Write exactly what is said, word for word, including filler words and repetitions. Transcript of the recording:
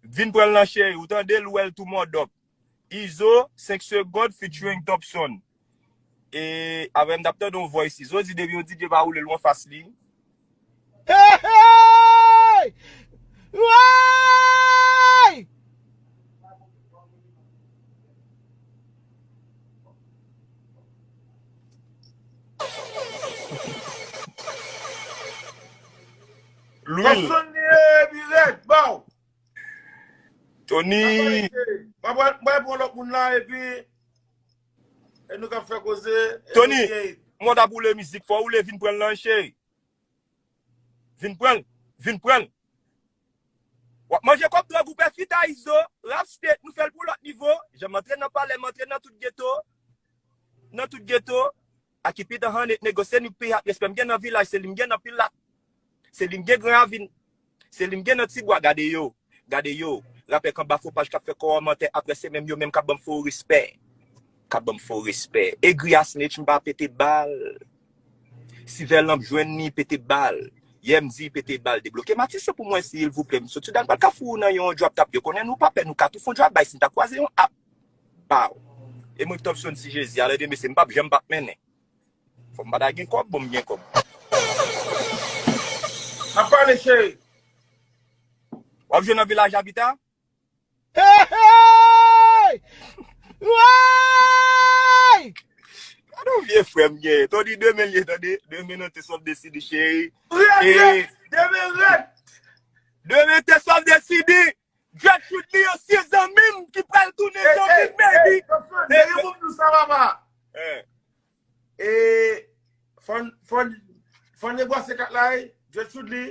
Vin pran l nan cheri, ou tande, Louel tou mòdòp. Izo, senk segond, featuring Topson. E, avè m t ap tande yon voice Izo di depi yon D J pa woule l w anfas li. Hey, hey! Woy! Lwil. Topson li ye, epi rèd, baw. Tony. Mwen pral pran lòt moun la, epi e nou k ap fè koze. Tony, mwen t ap woule mizik, fò w woule vin pran l nan cheri. Vin pran l, vin pran l. W ap manje kòb dwòg ou pè fit a Izo, rap state, nou fè l pou lòt nivo. Jan m antre nan palè, m antre nan tout geto. Nan tout geto. Akipit an hannet negosye ni pi hat respè m gen nan vilaj, se li m gen nan pilat. Se li m gen gran ravin. Se li m gen nan tibwa, gade yo. Gade yo. Rapè k anba fo paj k ap fè kòmantè, aprè se menm yo menm k ap ban m fo respè. K ap ban m fo respè. Egri a snitch, m pa pete bal. Si vè lanp jwenn ni pete bal. Yè m di pete bal debloke matis yo pou mwen silvouplè. M soti dan pral kafou nan yon drop top. Yo konnen nou pa pè, nou ka tou fon drop by si n ta kwaze yon ap. Baw. E mwen k Topson si Jezi a lè de mesye m p ap janm p ap mennen. Fò m pa ta gen kòb, bon m gen kòb. Ap pale cheri. W ap jwe nan vilaj Abita? Hey, hey! Woy! Gade yon vye frè m gen. Tony demen l ye tande. Demen nan te sòf desidi cheri. Rèd, rèd. Demen rèd. Demen te sòf desidi. Dread Shoot li yo se zanmi m ki pral tounen zanmi m baby. Hey, hey, hey, hey, sa papa. Eh. E fòn fòn fòn negosye kat la, eh. Dread Shoot li.